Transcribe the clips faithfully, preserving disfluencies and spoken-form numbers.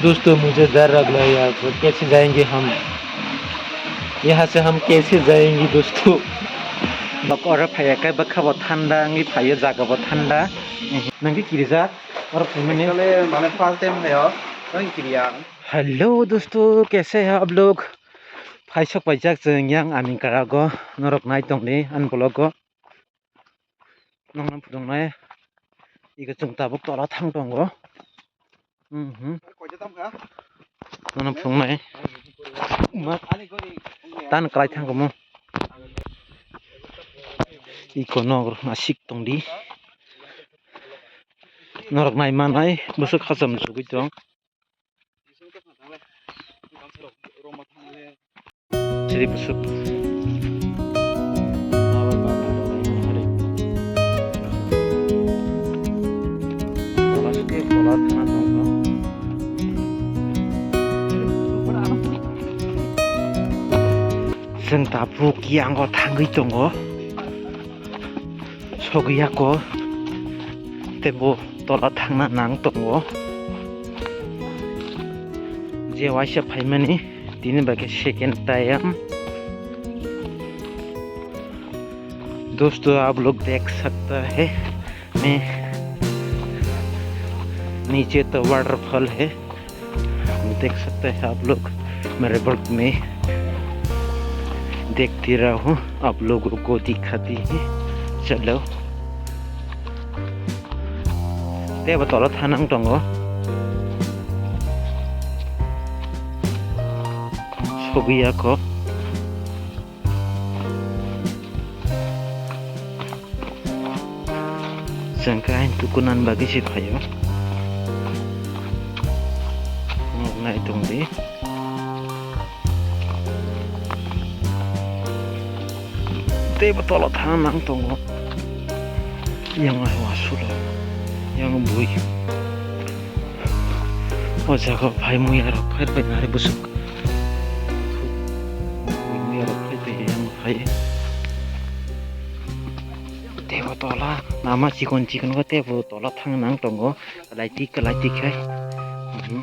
दोस्तों, मुझे डर लग रहा है यार, तो कैसे जाएंगे हम? यहाँ से हम कैसे जाएंगे दोस्तों? Bak oro phaiya khe bwkha bo thanda wngwi phaio, jaga bo thanda. Nangkhe kirijak oro phaimani. Actually, mane first time phaio, nang kiriya. Hello दोस्तों, कैसे हैं आप लोग? Phaisok paijak chwng yang ani karago norok nai tongdi ani vlog o. Nokno phunuknai iko chwng tabuk tola thang tongo. Mhm. Nokno phunuknai. Ma tan kwlai thang komo. Iko nok asik tongdi. Norok nai manai bwswk hacham chugui tong. Sri bwswk. Chwng tabuk yango thangwi tongo. Sogwi ako tei bo tola thangna nang tongo. Je waisa phaimani tini bai khe second time. दोस्तों, आप लोग देख सकता है मैं नीचे तो waterfall है। देख सकते हैं आप लोग मेरे vlog में, देखती रहूं, आप लोगों को दिखाती है। चलो, tei bo tola thanang tongo. Sogwi ako. Chwng khe aini tukunan bagwi se phaio. Nuknai tongdi. Tei bo tola thang nang tongo. Yang ai wasuro. Yang bui. O jaga phai muya rok phai bai nari bwswk. Muya rok phai bai yang phai. Tebo tola lama chikon chikon khe tebo tola thang nang tongo, kwlai tik kwlai tik khai. Mhm.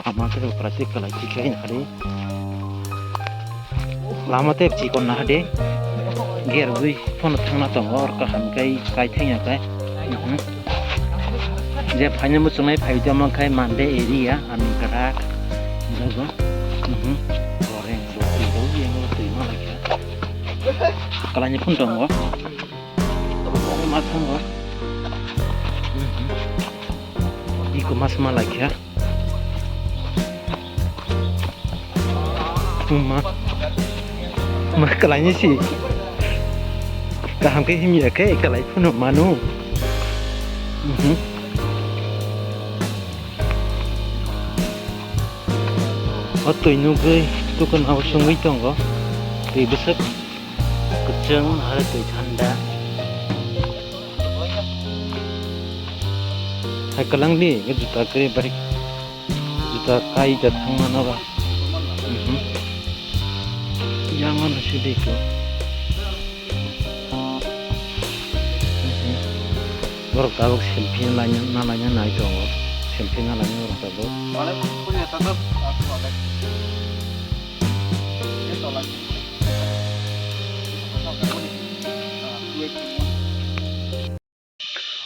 Lama tebo kwlai tik kwlai tik khai nahadi. Lama tebo chikon nahadi. Ger bui phano thangna tongo, or kaham kai kai thangya kai. Mhm. Je phaina muchungnai phai tongma khai Mande area, ani kwrak. Jago. Mhm. Oreng bo twi bo yang twi ma lai kha. Kalani phun tongo. Ma thango. Iko mas ma lai kha. Ma. Ma kalani si. Kaham ke himya ke kalai phunu manu. Mhm. O twi nugwi tukun abo sungwi tongo. Twi bwswk kwchwng aro twi thanda. Hai kwlangni juta kwrwi bai juta kai da thangmano ba. Mhm. Yang ano sidi ko. Borok tabuk selfie nalaina nalaina nai tongo. Selfie nalaina borok tabuk.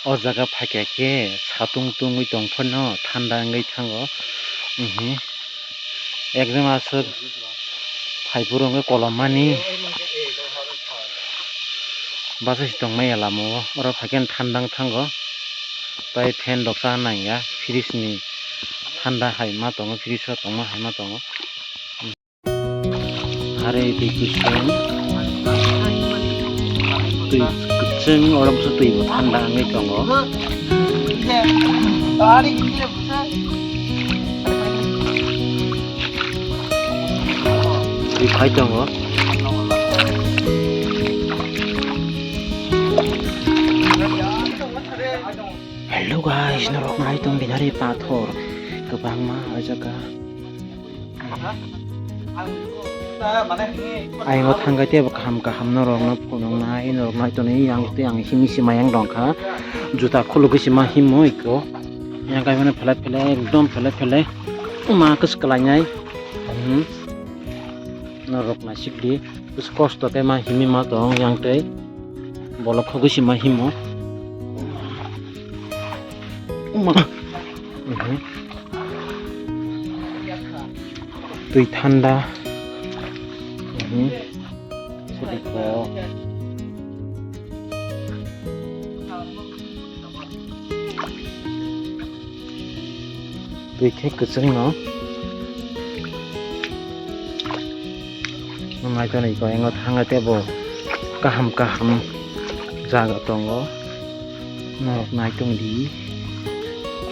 O jaga phaikha khe satung tungwi tong phano thanda wngwi thango. Mhm. Ekdom aswk phaiphuru wngwi kolom mani bachai se tongmaya lama o. Oro phaikhe thanda wng thango. Tai fan rok cha nangya, fridge ni thanda hai ma tongo, fridge o tongma hai ma tongo. Are twi kwchwng. Twi kwchwng, oro bwswk twi bo thanda wngwi tongo. Twi phai tongo. Hello guys, norok nai tong binari pathor kwbangma o jaga. Ayang o thangkai tei bo kaham kaham norok no phunuknai, norok nai tonwi yang tei ang himwi se mayang rwngkha. Juta khulugwi se ma himo iko. Yang kai mane phelai phelai, ekdom phelai phelai. Ma kwswk kwlainai. Hmm. Norok naisik di. Kwswk kosto khe ma himwi ma tong yang tei. Bolok khogwi se ma himo. Ma. Mhm. Twi thanda. Mhm. Sudi ko. Twi khe kwchwng no. Naitonwi ko engo thangwi tei bo kaham kaham jaga tongo. Norok naitong di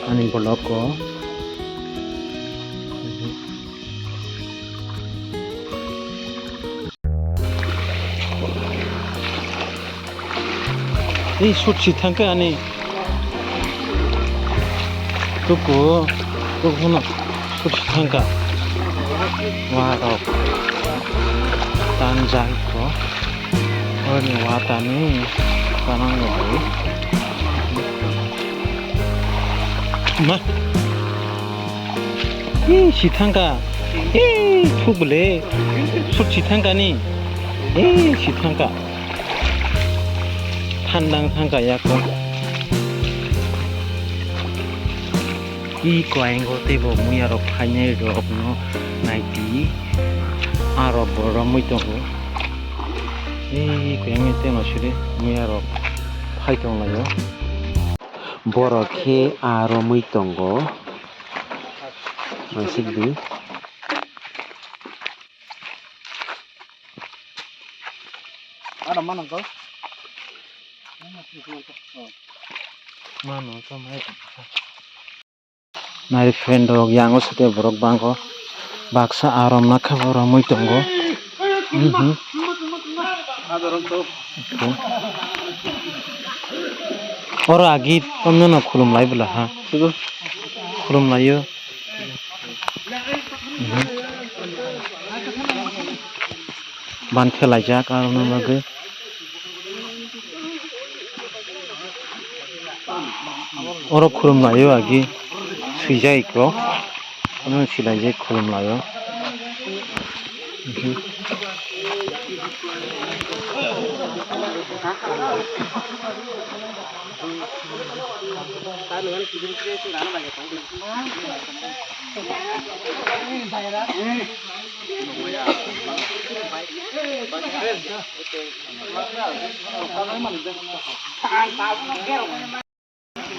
ani vlog o. Ei sut si thangkha ani. Tuku, tuku no sut si thangkha. Wa rok. Tan jai ko. Oro ni wa tani. Tanang lo. Ma. Ih, si thangkha. Ih, thuk bole. Sut si thangkha ni. Ih, si thangkha. Thandang thangkha yako. Ih, koyengo teibo muya rok phainai rok no naiti. Aro bo romwi tongo. Ih, koyengni temo siri muya rok phai tong laio. Borok khe aro mui tongo. Naisik di. Ano mano ko? Mano ko mai. Nai friend rok yang o site borok bango baksa arom nakha bo romwi tongo. Mhm. Oro agi tomno no khulum lai bwla ha. Khulum laio. Mhm. Ban khelaijak aromna bagwi. Oro khulum laio agi swijak ikko. Ano silaijak khulum laio.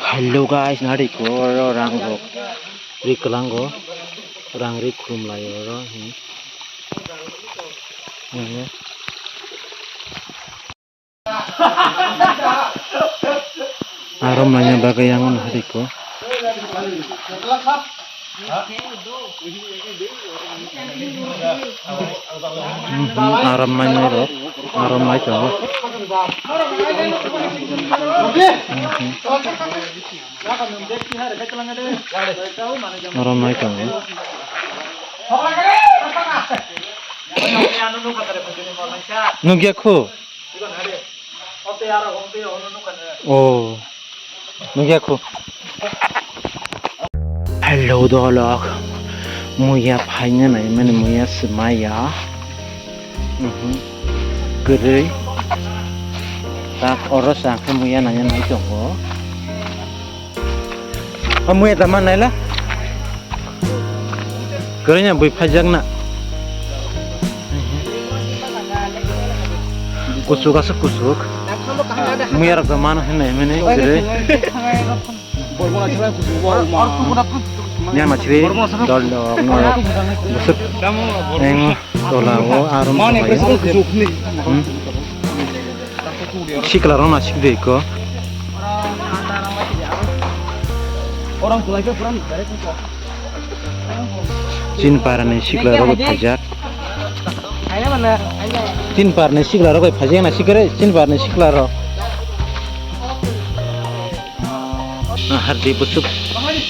Hello guys, nari ko oro rang rok ri kwlango, rang ri khulum lai oro, hmm. Hmm. Arom laina bagwi yang no hari ko. Mhm, arom lainai rok, arom lai tongo. Mhm. Arom lai tongo. Nugya khu. Oh. Nugya khu. Hello dolok. Muya phaina nai mani muya swmaiya. Mhm. Kwrwi. Tak oro sa khe muya nai nai tongo. Amuya tama naila. Kwrwini bui phaijakna. Kuchuk aswk kuchuk. Muyarok mano hinwi hinwi kwrwi. Yang masri dol dol no. Busuk. Yang tola o arom. Hmm. Sikla rok na sik de ko. Chin para ni sikla rok bai phaijak. Chin para ni sikla rok bai phaijak na sikre, chin para ni sikla rok. Hardi busuk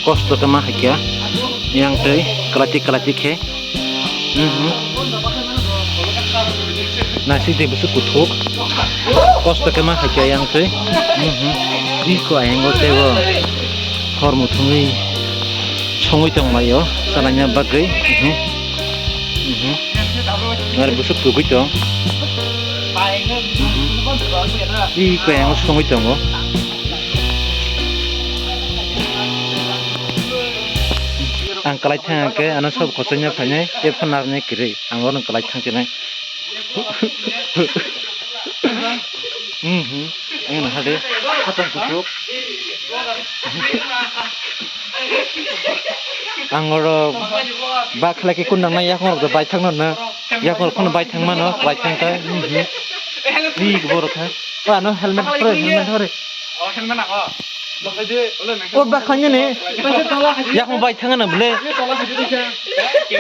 kosto khe ma hakya. Yang tei kalati kalati khe. Mhm. Nasi de busuk kuthuk. Kosto khe ma hakya yang tei. Mhm. Iko ayang o tebo. Hor muthungwi songwi tonglaio, chalaina bagwi. Mhm. Mhm. Ar busuk tugwi tong. Mhm. Ih, koyango songwi tongo. Ang kwlai thang khe, ano sob kochoknya phainai, tei phano narwknai kwrwi. Ang bono kwlai thang khe nai. Mhm. Ang no hade. Khatam kuchuk. Ang oro ba khlai khe kun nangnai, yakung rok bai thang no na. Yakung rok phano bai thang mano, bai thang khe. Mhm. Ni boro kha. Ba no helmet hore, helmet hore. O ba khanya ne. Yakung bai thang na bole.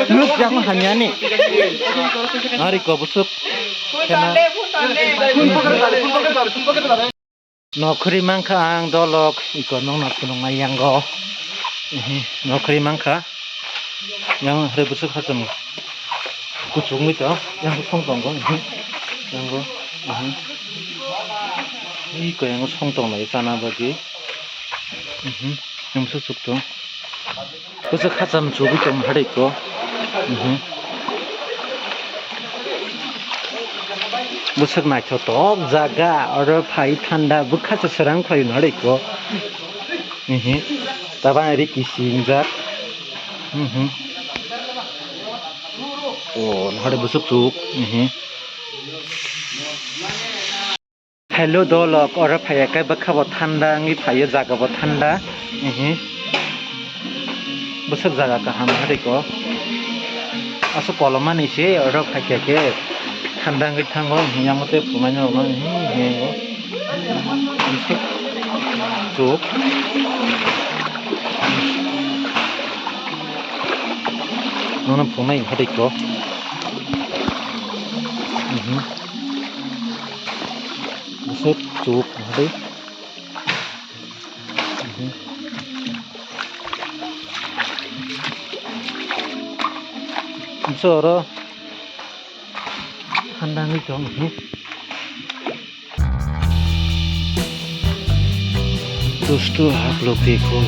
Nus yakung hanya ne. Ari ko busuk. Nokhri mankha ang dolok, iko nokno phunuknai yango. Ehe, nokhri mankha. Yang hre busuk hacham kuchukmui to, yang song tongo, ehe. Yango, ehe. Iko yang song tonglai chana bagwi. Ehe, yang busuk chuk tong. Bwswk hacham chugwi tong hai ko. Mhm. Bwswk naithotok jaga, oro phai thanda, bwkha se srang khlai no hai ko. Mhm. Tabang ri kisingjak. Mhm. O, nahare bwswk chuk. Mhm. Hello dolok, oro phaiya khe bwkha bo thanda wngwi phaio, jaga bo thanda. Ehe. Bwswk jaga kaham hariko. Aswk kolomani se oro phaikha khe thanda wngwi thango, ehe, yang tei phunuknai norokno, ehe, ehe, o. Bwswk chuk. Nono phunuknai hariko. Ehe. Bwswk chuk hadi. Bwswk oro thanda wngwi tong hi. दोस्तों, आप लोग देखो,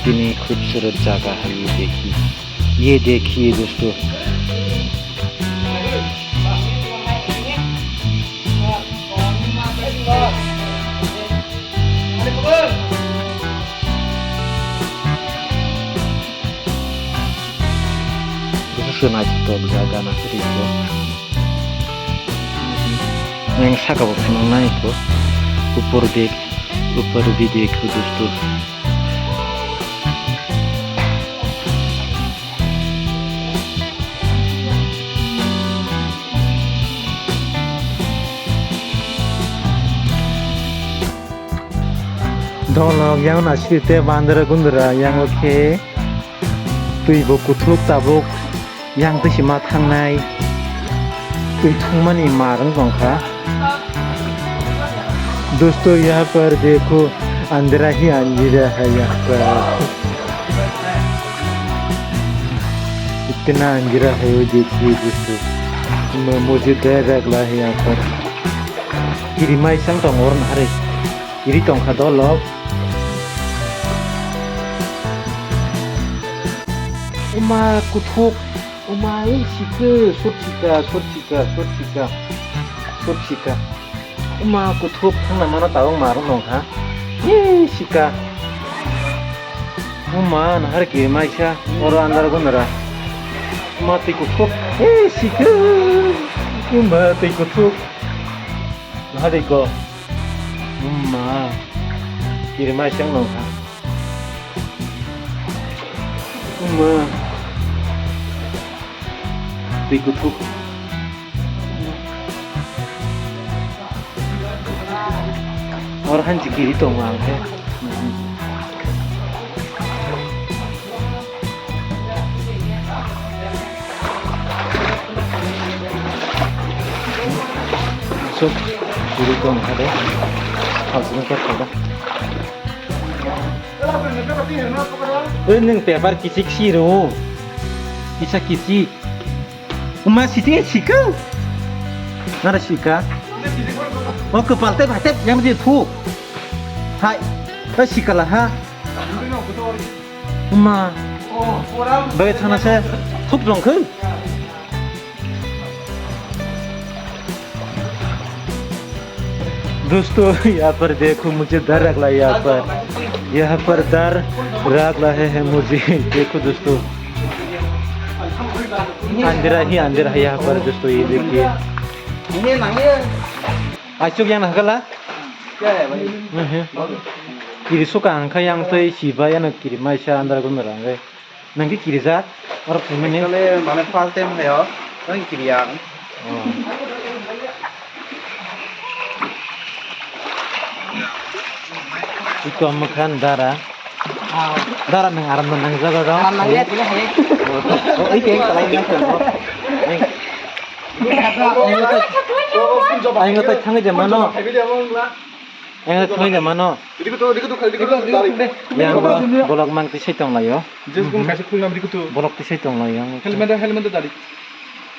कितनी खूबसूरत जगह है ये, देखिए, ये देखिए दोस्तों। Bwswk se naithotok jaga, naithotok. Yang saka bo phunuknai ko, upor dek, upor bhi dekho dosto. Dolok yang nasi te bandra gundra yang khe twi bo kuthuk tabuk yang twi si ma thangnai twi thwngmani mar wng tong kha. दोस्तों, यहाँ पर देखो, अंधेरा ही अंधेरा है यहाँ पर। इतना अंधेरा है, वो देखिए दोस्तों। म-, मुझे डर लग रहा है यहाँ पर। Kiri mai sang tong or nahare. Kiri tong kha dolok. Uma kuthuk. Uma ei sika, sut sika, sut sika, sut sika. Sut sika. Uma kuthuk thangna mano tabuk marung nong kha. Ei sika. Uma nahar kiri maisa oro andar gunara. Uma twi kuthuk. Ei sika. Uma twi kuthuk. Nahar ko. Uma. Kiri maisa nong kha. Uma. Twi kuthuk. Oro han jikiri tongo ang khe. Sok, kiri tong kha de. Hal sini kar kha de. Oi, nwng paper kichik si rw. Kisa kichik. Uma siti sika. Nara sika. O kwpal tep hai tep yang je thu. Hai. Ta sika la ha. Ma. Bai thana se thuk jong khe. दोस्तों, यहाँ पर देखो, मुझे डर लग रहा है यहाँ पर। यहाँ पर डर लग रहा है मुझे। देखो दोस्तों, अंधेरा ही अंधेरा है यहाँ पर दोस्तों, ये देखिए। Achuk yang nakala? Kiri suka angka yang tei siba yang kiri maisa andar gun rangai. Nang ki kiri jak? Oro phaimani? Actually, mane first time hayo. Nang kiri yang. Oh. Iko mukhan dara. Dara nang aram nang jaga dong. Aram nang ya, tini hai. Oh, iki yang kalai nang jaga. Ayo, tak thangwi de mano. Ayo, thangwi de mano. Yang bo-, bolok mang tisai tong laio. Bolok tisai tong laio. Helmet, helmet dari.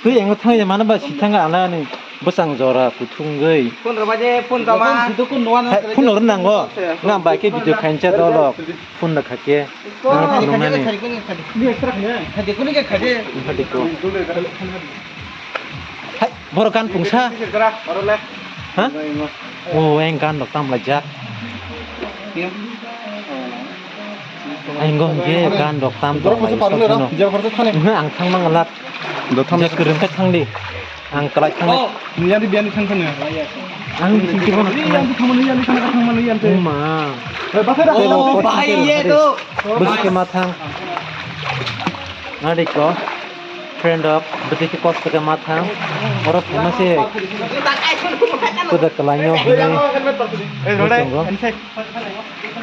Twi yang thangwi de mano ba si thanga ala ni bwsang jora kuthungwi. Phone rwbaide, phone tama. Hai, phone rw nango. Nga bai ke video khaincha dolok. Phone da khake. Nang phone nani. Khade kuni ke khade. Khade ko. Hai, borok gan pungsa. Ha? O, eng gan rok tam laijak. Ang go hingke gan rok tam tong lai. Ang thang mang lak. Jak kwrwng khe thang di. Ang kwlai thang. Niyani biyani thang thang. Ang singki bono thang. Niyani thang, niyani thang, thang, niyani thang. Ma. Bahai ye to. Bwswk khe ma thang. Nadi ko. Friend rok, bwtwi khe kosto khe ma thang. Oro phaima se kuda kwlaino hinwi.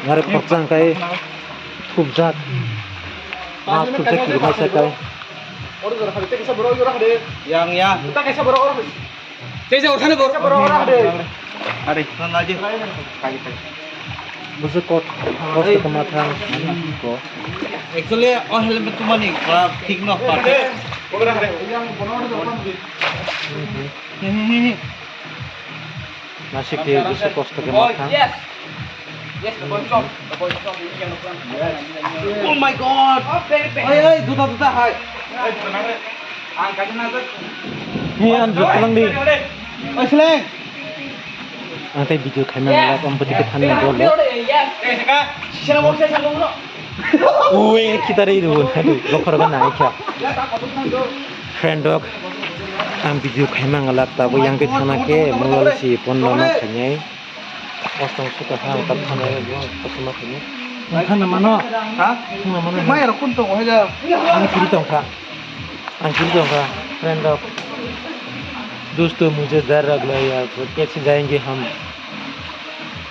Ngare khoroksa hwnkhe khubjak. Ma khubjak kiri ma se kai. Yang ya. Tei se orthani bor. Are. Bwswk kot, kosto khe ma thang. Ko. Actually, o helmet tumani kha thik no. Nasik khe bwswk kosto khe ma thang. Oh my God! Oi, oi, juta, juta, hai. Ni ang jok lang di. Oi, seleng. Ang tei video khaima nang lak, ang bwtwi khe thani dol. Ui, kita ri ru. Bokhor ba nai kha. Friend rok, ang video khaima nang lak, tabuk yang tei thana khe mobile si phone ma khainai. Ostong suka ha, tak thana ya, yo, tak thana khainai. Ang thana mano. Ha? Thana mano. Mai rok kun to ko haja. Ang kiri tong kha. Ang kiri tong kha. Friend rok. दोस्तों, मुझे डर लग रहा है यहाँ पर, कैसे जाएंगे हम?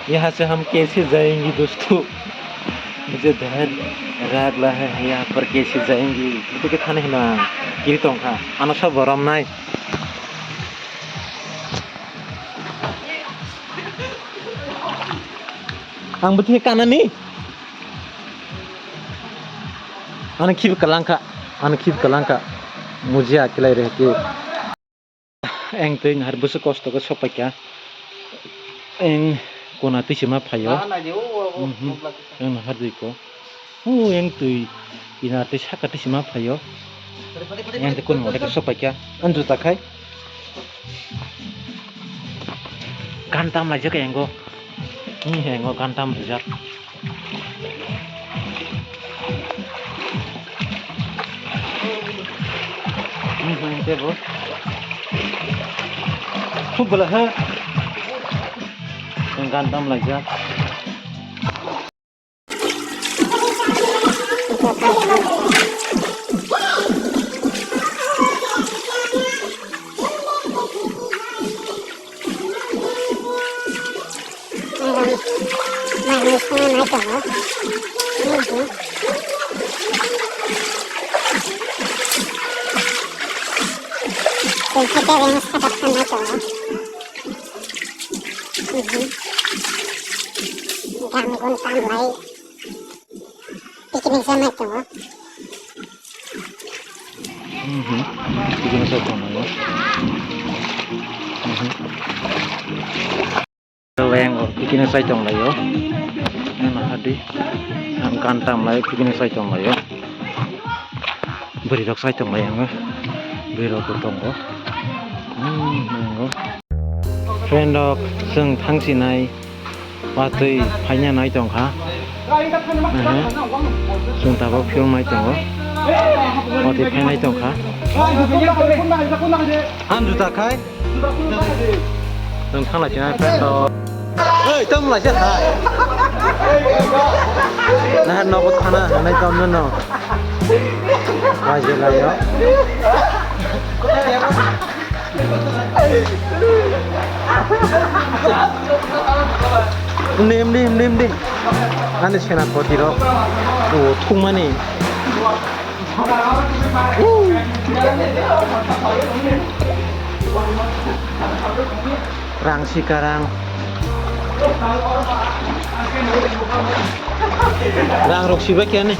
यहाँ से हम कैसे जाएंगे दोस्तों? मुझे डर लग रहा है यहाँ पर, कैसे जाएंगे? Itu kita nih na kiri tong kha. Ano sa borom nai. Ang bwtwi kanani? Ano khibi kwlangkha, ano khibi kwlangkha. Mujia kilai rehke. Eng twi nahar bwswk kosto khe sok paikha. Eng kona twi sima phaio. Mhm. Eng nahar dui ko. O eng twi ina twi saka twi sima phaio. Eng twi kun mode sok paikha. An juta khai. Gan tam laijak engo. Ni engo gan tam rijak. Ni hwnkhe bo. Khub bwla ha. Gan tam laijak. Mai mui swnamnai tongo. Tei hai khe reng saka phanai tongo. Gam gun tam lai. Picnic janai tongo. Mhm. Picnic janai tongo. Mhm. Weng o picnic sai tong lai o. Nang hadi. Ang Kan tam lai, picnic sai tong lai o. Bwrwi rok sai tong lai ang. Bwrwi rok bo tongo. Hmm, nanggo. Friend rok, chwng thang sinai. Watwi phaina nai tong kha. Aha. Chwng tabuk film nai tongo. Watwi phainai tong kha. Ang juta khai. Chwng thang lai sinai friend rok. Ei, tamo lai se ha. Nahar nogo thana hanai tong no. Wajilai yo. Nim, nim, nim, nim. Ani senapati rok. O, thumani. Rang sikarang. Rang rok sibai khe ani.